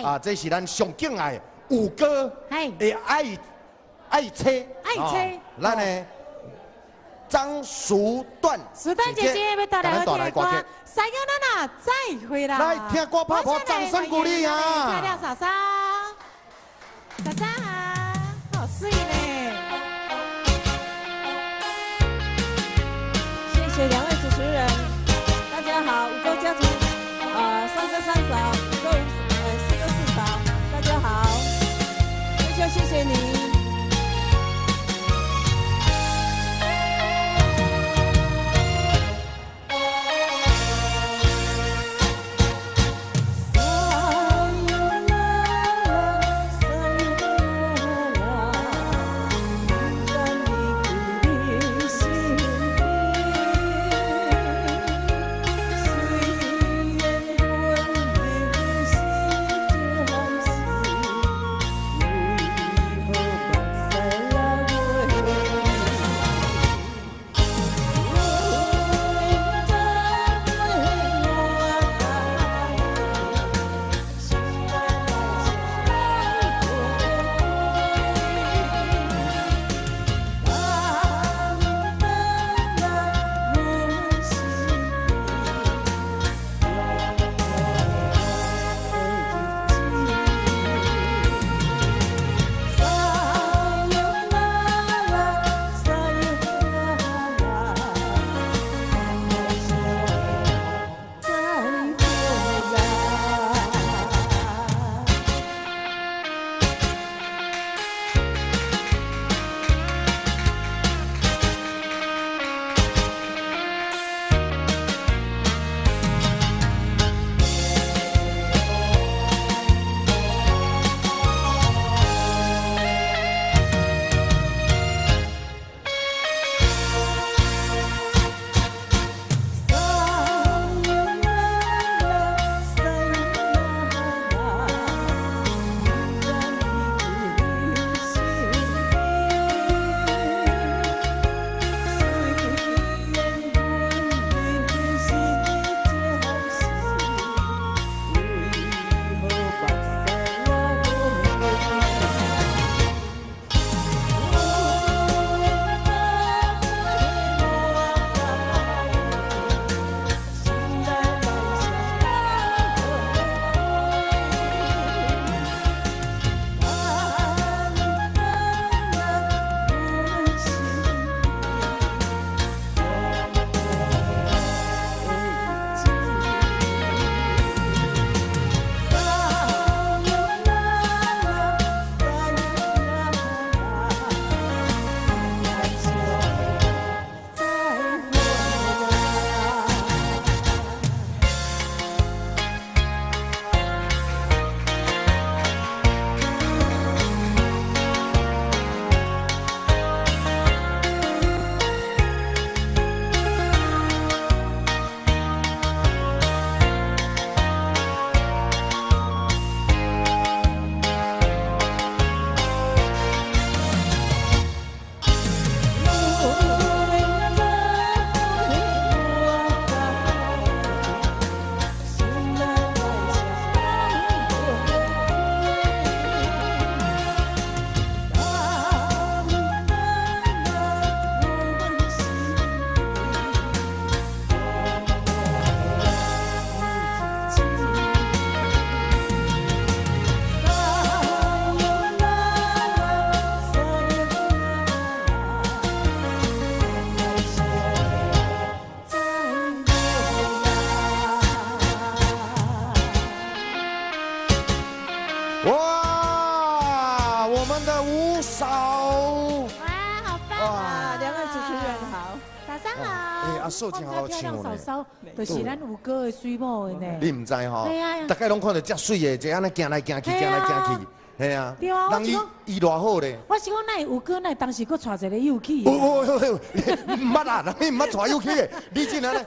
啊，這是咱上敬愛五哥的愛愛妻，愛妻，咱的張淑緞，淑緞姐姐欲帶來好聽的歌，さよなら，再會啦！來聽歌拍破，掌聲鼓勵啊！漂亮嫂嫂，嫂嫂好，好水呢！謝謝兩位主持人，大家好，五哥家族，三哥三嫂，五哥五四哥四嫂，大家好，春秋謝謝你。哇，我們的五嫂！哇，好棒啊！兩位主持人好，早上好。哎，阿嫂真好唱嫂嫂，就是咱五哥的水某的呢。你毋知吼？對啊。大概攏看著遮水的，這按呢行來行去，行來行去，嘿啊。對啊。人伊伊偌好咧。我是講，哪會五哥哪會當時閣娶一個幼齒？毋捌啦，人伊毋捌娶幼齒的，你這按呢？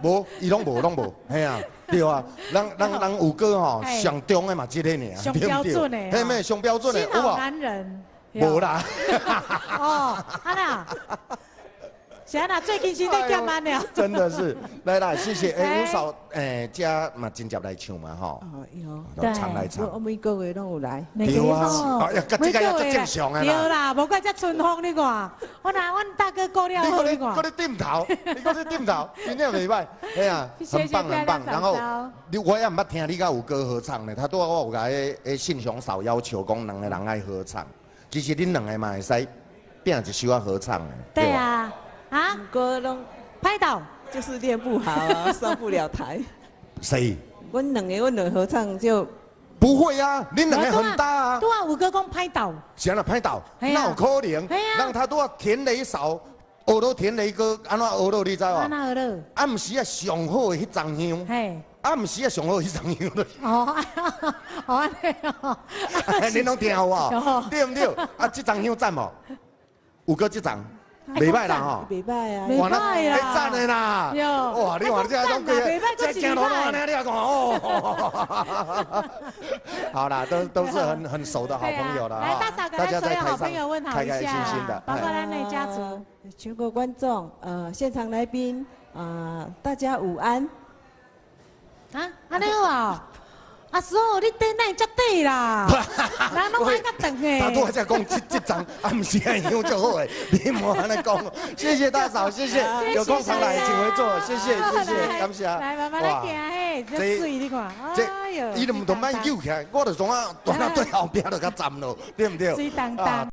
無，伊攏無，攏無，嘿啊。對啊，人五哥吼，上中的嘛，這個爾，上標準的，嘿咩，上標準的，有無？男人，無啦。哦，啊啦，是按怎最近身體減慢了。真的是，來啦，謝謝。欸，五嫂，欸，遮嘛真濟來唱嘛，吼。哦，有。常來唱。我每個月攏有來。對啊，哎呀，這個也足正常的啦。對啦，無怪遮春風你看，我若阮大哥顧了好你看。你閣咧點頭，你閣咧點頭，真正袂䆀。哎呀，很棒很棒。然後，你我也毋捌聽你佮五哥合唱呢，他拄仔我有共彼信雄嫂要求講兩個人愛合唱，其實恁兩個嘛會使變一首仔合唱的。對啊，啊，歌攏歹鬥，就是練不好啊，上不了台。誰？阮兩個，阮兩個合唱就不會啊，恁兩個很搭啊。拄仔有哥講歹鬥。是按怎歹鬥？哪有可能？讓他拄仔田雷嫂學到田雷歌，按怎學到你知無？按怎學到？暗時啊，上好的彼欉香。嘿。暗時啊，上好彼欉香。哦，哦，按呢哦。恁攏聽有無？對毋對？啊，這欉香讚無？有哥這欉。袂䆀啦吼，袂䆀啊，袂䆀啦，讚的啦，哇！你看這種這鏡頭攏按呢，你也看哦。好啦，都是很熟的好朋友了。來，大嫂，大家在台上開開心心的，包括咱的家族、全國觀眾、現場來賓，大家午安。啊，按呢好啊。阿嫂，你短哪會遮短啦？人攏愛較長的。他拄仔才講這欉暗時仔香足好的，你莫按呢講。謝謝大嫂，謝謝，有空常來，請回座，謝謝謝謝，感謝。來慢慢來行嘿，這媠你看，哎喲，伊就毋同愛扭起來，我就創啊，蹛仔對後壁就較站咯，對毋對？媠當當。